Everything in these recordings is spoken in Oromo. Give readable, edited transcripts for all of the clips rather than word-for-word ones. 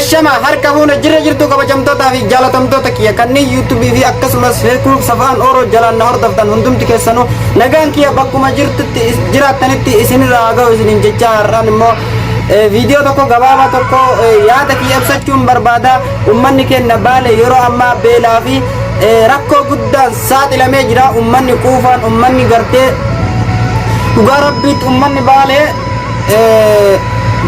Shama harka fuune jirra jirtu kabajamtootaa fi jaalatamtoota kiyya kanneen yuutuubii fi akkasumas feesbuuk safaan ooroo jalaan na hordoftan hundumti keessanuu nagaan kiyya bakkuma jirtutti jiraattanitti isinirraa haa ga'u isiniin jechaa har'aan immoo viidiyoo tokko gabaabaa tokko yaada kiyya ibsachuun barbaada. Ummanni keenya Baale yeroo ammaa beelaa fi rakkoo guddaan saaxilamee jira. Ummanni quufaan, ummanni gartee dhugaa rabbiitti ummanni Baalee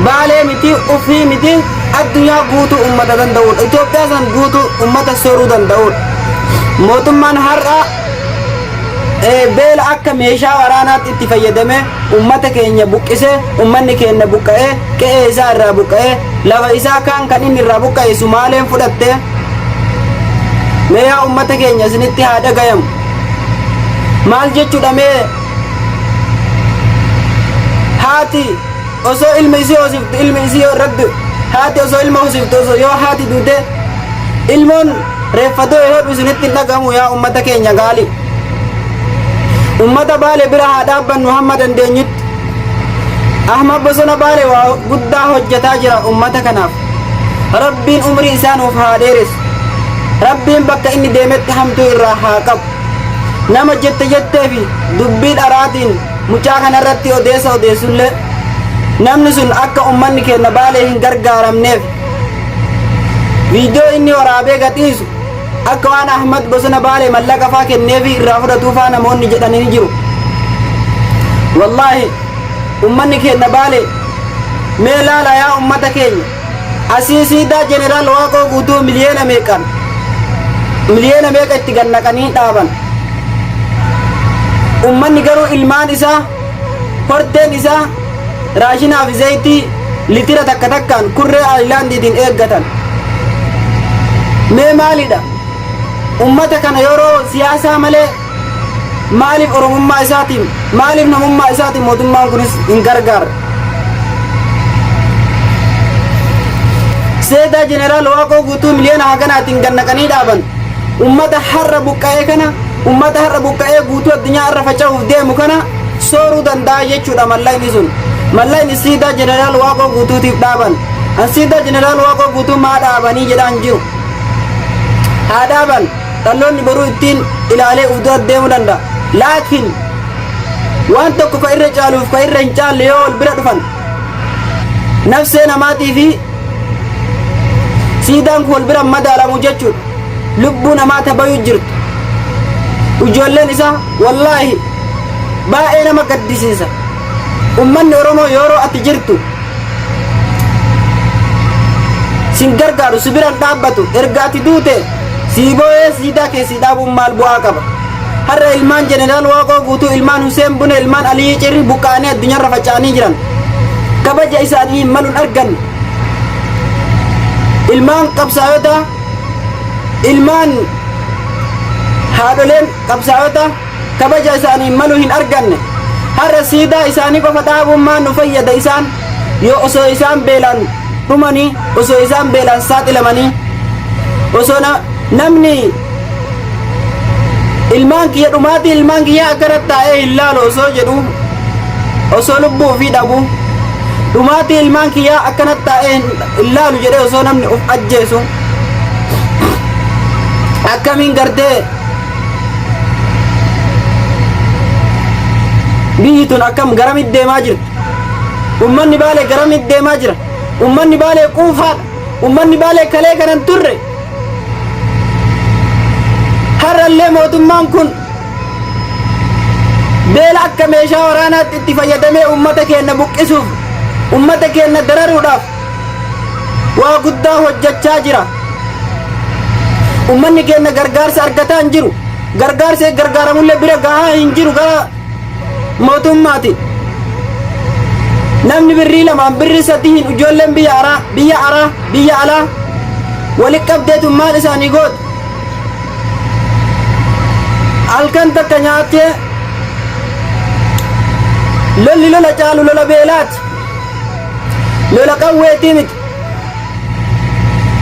Baalee miti ufii miti addunyaa guutuu ummata danda'uudha. Itoophiyaa san guutuu ummata sooruu danda'uudha. Mootummaan har'a beela akka meeshaa waraanaatti itti fayyadamee ummata keenya buqqisee, ummanni keenya buqqa'ee, qe'ee isaa irraa buqqa'ee, lafa isaa kaan kan inni irraa buqqa'e Sumaaleen fudhatte. Mee yaa ummata keenya isinitti haa dhagayamu. Maal jechuudha mee haati osoo ilma isii hoosiftu ilmi isii yoo irratti haati osoo ilma hoosiftu osoo yoo haati duute ilmoon reeffa du'e hodhu isinitti hin dhagahamu yaa ummata keenya gaali. Ummata Baale bira haa dhaabbannu hamma dandeenyutti. Ahmad Bosona Baale waa guddaa hojjetaa jira ummata kanaaf. Rabbiin umrii isaa nuuf haa dheeressu. Rabbiin bakka inni deemetti hamtuu irraa haa qabu. Nama jette jettee fi dubbii dharaatiin mucaa kanarratti odeessa odeessullee namni sun akka ummanni keenya Baalee hin gargaaramneef viidiyoo inni waraabee gadhiisu akka waan Ahmad Bosona Baalee mallaqa faa kenneefii irraa fudhatuu faa namoonni jedhanii ni jiru. Wallaahi ummanni keenya Baalee mee laala yaa ummata keenya asii siidaa jeneraal Waaqoo Guutuu miliyoona meeqaan miliyoona meeqa itti gannaqanii dhaaban. Ummanni garuu ilmaan isaa horteen isaa raashinaa fi zayitii litira takka takkaan kurree ayilaandiitiin eeggatan. Mee maalidha? Ummata kana yeroo siyaasaa malee maaliif Oromummaa isaatiin maaliif namummaa isaatiin mootummaan kunis hin gargaarre? Seedaa Jeneraal Waaqoo Guutuu miliyoona haganaatiin gannaqanii dhaaban. Ummata har'a buqqa'ee kana, ummata har'a buqqa'ee guutuu addunyaa irra faca'uuf deemu kana sooruu danda'a jechuudha mallaqni sun. Mallaqni siidaa Jeneraal Waaqoo Guutuutiif dhaaban. An siidaa Jeneraal Waaqoo Guutuu maa dhaabanii jedhaan jiru. Haa dhaaban, dhaloonni boruu ittiin ilaalee uf dura deemuu danda'a. Laakiin waan tokko ka irra caaluuf ka irra hin caalle yoo wal bira dhufan nafsee namaatii fi siidaan kun wal bira hin madaalamu jechuudha. Lubbuu namaa tabayuu jirtu. Ijoolleen isaa wallaahi baay'ee nama gaddisiisa. Ummanni Oromoo yeroo ati jirtu sin gargaaru si biran dhaabbatu erga ati duute sii boo'ee siidaa kee sii dhaabuun maal bu'aa qaba. Har'a ilmaan Jeneraal Waaqoo Guutuu, ilmaan Huseen Bune, ilmaan Aliyyi Cirri buqqa'anii addunyaarra faca'anii jiran. Kabaja isaanii hin maluun arganne. Ilmaan qabsaayota, ilmaan haadholeen qabsaayota kabaja isaanii hin malu hin arganne. Har'a siidaa isaanii qofa dhaabuun maal nu fayyada isaan yoo osoo isaan beelaan dhumanii, osoo isaan beelaan saaxilamanii, osoo namni ilmaan kiyya dhumaatii ilmaan kiyya akkana taa'ee hin laalu osoo jedhu osoo lubbuu ofii dhabu dhumaatii ilmaan kiyyaa akkana taa'ee hin laalu jedhee osoo namni of ajjeesu akkamiin gartee biyyi tun akkam garamitti deemaa jirti? Ummanni Baalee garamitti deemaa jira? Ummanni Baalee quufaadha. Ummanni Baalee kalee kanan turre. Har'allee mootummaan kun beela akka meeshaa waraanaatti itti fayyadamee uummata keenya buqqisuuf, uummata keenya dararuudhaaf waa guddaa hojjechaa jira. Uummanni keenya gargaarsa argataa hin jiru. Gargaarsa gargaaramullee bira gahaa hin jiru gara mootummaati. Namni birrii lamaan birrii sadiin ijoolleen biyya araa biyya araa biyya alaa wali qabdeetu maal isaanii gootu. Halkan takka nyaattee lolli lola caalu lola beelaati. Lola qawweetii miti.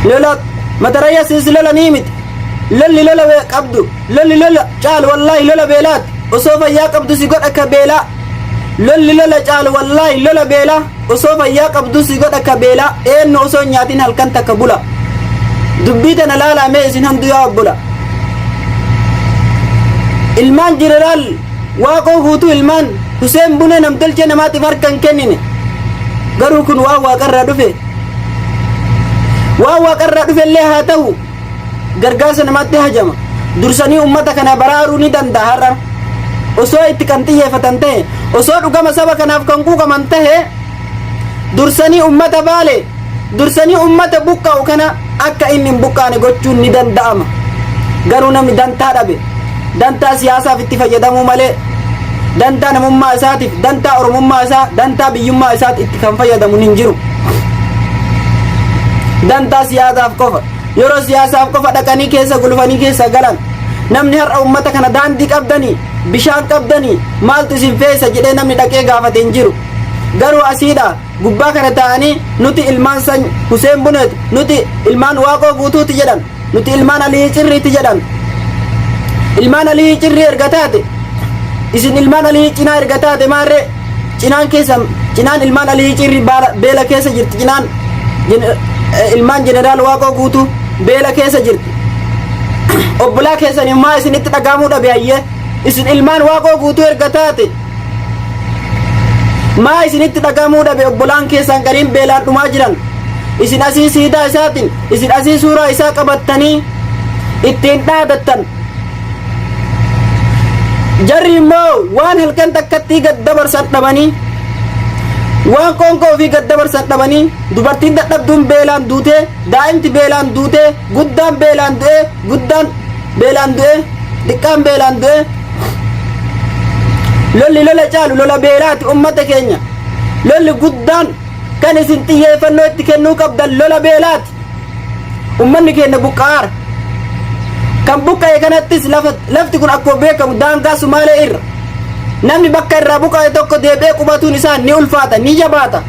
Lola matarayya siis lola nii miti. Lolli lola qabdu. Lolli lola caalu wallaahi lola beelaati. Osoo fayyaa qabdu si godha ka beelaa. Lolli lola caalu wallaahi lola beelaa. Osoo fayyaa qabduu si godha ka beelaa. Eennu osoo hin nyaatin halkan takka bula? Dubbii tana laalaa mee isin handuu yaa obbola. Ilmaan jeneraal Waaqoo Guutuu, ilmaan Huseen Bunee namtolchee namaatiif harka hin kennine. Garuu kun waan waaqarraa dhufe. Waan waaqarraa dhufe illee haa ta'u, gargaarsa namaatti hajama. Dursanii ummata kana baraaruu ni danda'a har'a. Osoo itti kan xiyyeeffatan ta'e, osoo dhugama saba kanaaf kan quuqaman ta'e, dursanii ummata Baale, dursanii ummata buqqa'u kana akka inni hin buqqaane gochuun ni danda'ama. Garuu namni dantaa dhabe, dantaa siyaasaaf itti fayyadamuu malee, dantaa namummaa isaatiif, dantaa Oromummaa isaa, dantaa biyyummaa isaatti itti kan fayyadamu hin jiru. Dantaa siyaasaaf qofa. Yeroo siyaasaaf qofa dhaqanii keessa gulufanii keessa galan. Namni har'a ummata kana daandii qabdanii, bishaan qabdanii, maaltu isin feesa jedhee namni dhaqee gaafate hin jiru. Garuu asiidha gubbaa kana taa'anii nuti ilmaan sany Huseen Buneeti, nuti ilmaan Waaqoo Guutuuti jedhan, nuti ilmaan Aliyii Cirriiti jedhan. Ilmaan Aliyii Cirrii erga taate, isin ilmaan Aliyii Cinaa erga taate, maarree cinaan keessa, cinaan ilmaan Aliyii Cirrii beela keessa jirti, cinaan ilmaan jeneraal Waaqoo Guutuu beela keessa jirti. Obbolaa keessan maa isinitti dhagahamuu dhabe? Hayyee, isin ilmaan Waaqoo Guutuu erga taate, maa isinitti dhagahamuu dhabe obbolaan keessan gariin beelaan dhumaa jiran? Isin asii siidaa isaatiin, isin asii suuraa isaa qabattanii ittiin dhaadattan. Jarri immoo waan halkan takkattii gad dabarsan dhabanii, waan qoonqoo ofii gad dabarsan dhabanii, dubartiin dadhabduun beelaan duutee, daa'imti beelaan duutee, guddaan beelaan du'ee, guddaan beelaan du'ee, xiqqaan beelaan du'ee. Lolli lola caalu lola beelaati. Ummata keenya, lolli guddaan kan isin xiyyeeffannoo itti kennuu qabdan lola beelaati. Ummanni keenya buqqa'aara. Kan buqqa'e kanattis lafti kun akkuma beekamu daangaa Sumaalee irra. Namni bakka irraa buqqa'e tokko deebi'ee qubatuun isaa ni ulfaata, ni jabaata.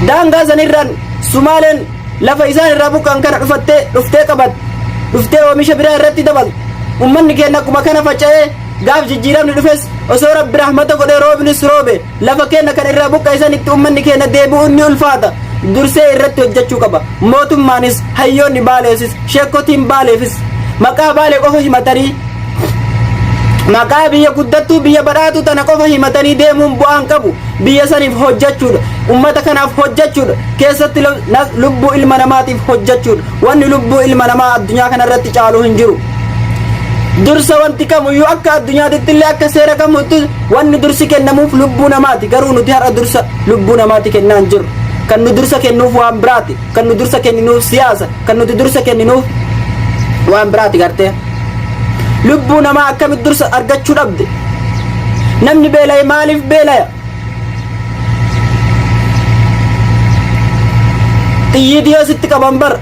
Daangaa sanirraan Sumaaleen lafa isaan irraa buqqa'an kana dhufattee dhuftee qabatte, dhuftee oomisha biraa irratti dabaltu. Ummanni keenya akkuma kana faca'ee, gaaf jijjiiramni dhufes, osoo Rabbi rahmata godhee roobnis roobe, lafa keenya kan irraa buqqa'e sanitti ummanni keenya deebi'uun ni ulfaata. Dursee irratti hojjechuu qaba mootummaanis, hayyoonni Baaleesis, sheekotiin Baaleefis. Maqaa Baalee qofa himatanii, maqaa biyya guddattuu, biyya badhaatuu tana qofa himatanii deemuun bu'aan qabu. Biyya saniif hojjechuudha, ummata kanaaf hojjechuudha, keessatti lubbuu ilma namaatiif hojjechuudha. Wanni lubbuu ilma namaa addunyaa kanarratti caalu hin jiru. Dursa wanti kamuyyuu akka addunyaatitti illee, akka seera kamutti, wanni dursi kennamuuf lubbuu namaati. Garuu nuti har'a dursa lubbuu namaati kennaa hin jirru. Kan nu dursa kennuuf waan biraati. Kan nu dursa kenninuuf siyaasa. Kan nuti dursa kenninuuf waan biraati. Gartee lubbuu namaa akkamitti dursa argachuu dhabde? Namni beela'e maaliif beelaya? Xiyyiitii yoo sitti qaban bar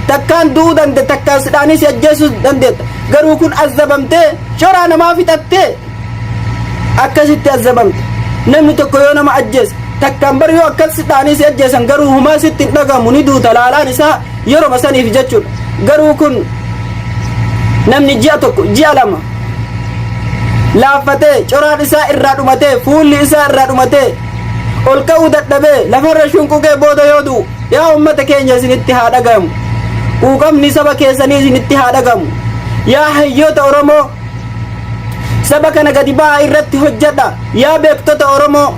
takkaan du'uu dandeetta, takkaan sidhaanii si ajjeesuu dandeetta. Garuu kun azzabamtee, coraa namaa fixattee akkasitti azzabamte. Namni tokko yoo nama ajjeese takkaan bar yoo akkas sidhaanii si ajjeesan, garuu humaa sitti hin dhagamu, ni duuta laalaan isaa yeroma saniif jechuudha. Garuu kun namni ji'a 1, ji'a 2 laaffatee, coraan isaa irraa dhumatee, fuulli isaa irraa dhumatee, ol ka'uu dadhabee, lafarra shunquqee booda yoo du'u, yaa ummata keenya, isinitti haa dhagamu. Quuqamni saba keessanii isinitti haa dhagamu. Yaa hayyoota Oromoo, saba kana gadi ba'aa irratti hojjedha. Yaa beektota Oromoo,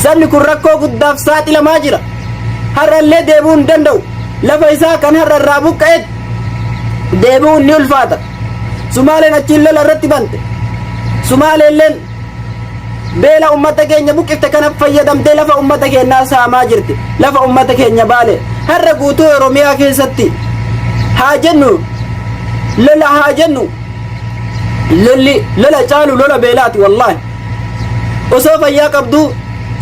sabni kun rakkoo guddaaf saaxilamaa jira. Har'allee deebi'uu hin danda'u. Lafa isaa kan har'a irraa buqqa'etti deebi'uun ni ulfaata. Sumaaleen achiin lola irratti bante. Sumaaleelleen beela ummata keenya buqqifte kana fayyadamtee lafa ummata keenyaa saamaa jirti. Lafa ummata keenya Baale har'a guutuu Oromiyaa keessatti haa jennu, lola haa jennu, lolli lola caalu lola beelaati. Wallaahi, osoo fayyaa qabduu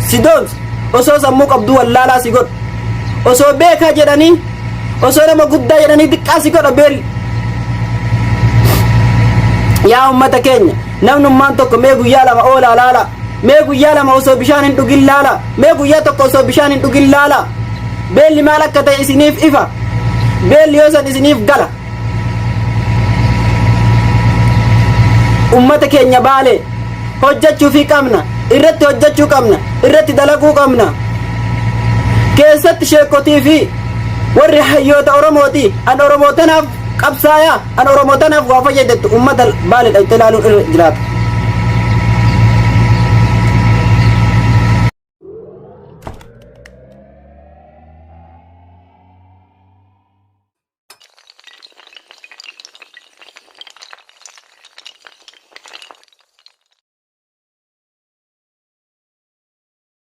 si doomsa, osoo sammuu qabduu wallaalaa si godha, osoo beekaa jedhanii, osoo nama guddaa jedhanii xiqqaa si godha beelli. Yaa ummata keenya, namnummaan tokko mee guyyaa 2 oolaa laala. Mee guyyaa 2 osoo bishaan hin dhugin laala. Mee guyyaa 1 osoo bishaan hin dhugin laala. Beelli maal akka ta'e isiniif ifa. Beelli yoo san isiniif gala. Ummata keenya Baalee, hojjechuufii qabna. Irratti hojjechuu qabna, irratti dalaguu qabna. Keessatti sheekotii fi warri hayyoota Oromooti, an Oromoo tanaaf qabsaayaa, an Oromoo tanaaf waa fayyadettu, ummata Baalee dhayxee ilaaluun irra jiraata.